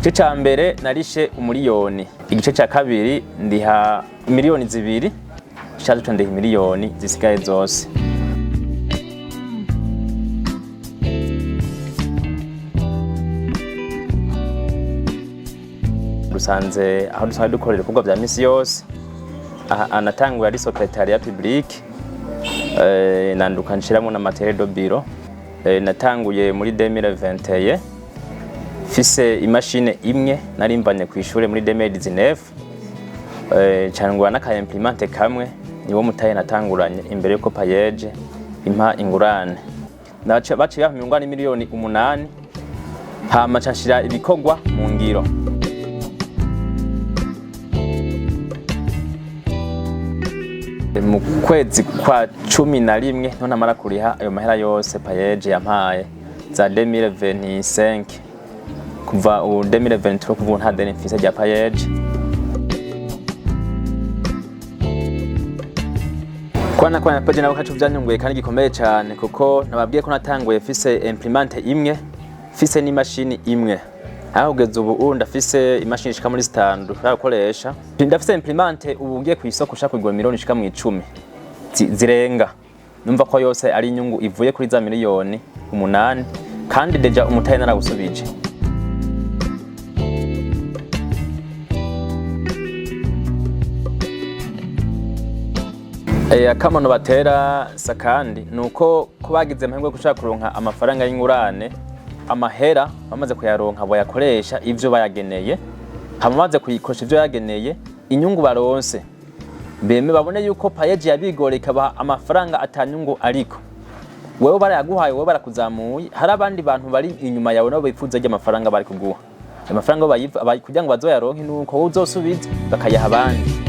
Igice ca mbere narishe 1 miliyoni, igice ca kabiri ndiha 2 miliyoni, ica gatatu ndiha miliyoni zisigaye zose. Dusanze aho dusanzwe dukorera ibikorwa vya misi yose. Aha anatanguye ari secrétariat public, nanduka nshiramo na matériel de bureau. Natanguye muri 2021 mfise imashine imwe narimvanye ku ishure muri 2019, cangwa n'aka imprimante kamwe, niwo mutahe natanguranye imbere yuko PAEEJ impa ingurane. Baciye bampa ingurane 8 miliyoni, hama nca nshira ibikorwa mu ngiro. Mu kwezi kwa 11 niho namara kuriha ayo mahera yose PAEEJ yampaye za 2025. Kuva ubu 2023, kuva ubu nta deni mfise rya PAEEJ. Kuba nakorana na PAEEJ nabo kacu vyanyunguye kandi gikomeye cane, kuko nababwiye ko natanguye mfise imprimante imwe, mfise n'imashini imwe. Aho kugeza ubu ndafise imashini ishika muri zitanu dushobora gukoresha. Ndafise imprimante ubu ngiye kw'isoko ushaka kugura miliyoni ishika mu 10 zirenga. Numva ko yose ari inyungu ivuye kuri za 8 miliyoni, kandi déjà umutahe narawusubije. Akamaro batera sakandi ni uko ko bagize amahirwe yo gushaka kuronka amafaranga y'ingurane, amahera bamaze kuyaronka boyakoresha ivyo bayageneye. Hama bamaze kuyikoresha ivyo yageneye, inyungu baronse beme babone yuko PAEEJ yabigore ikabaha amafaranga atanyungu, ariko wewe barayaguhaye, wewe barakuzamuye. Hari abandi bantu bari inyuma yawe nabo bifuza rya amafaranga bari kuguha. Ayo mafaranga kugira ngo bazoyaronke nuko wowe uzosubiza bakayaha abandi.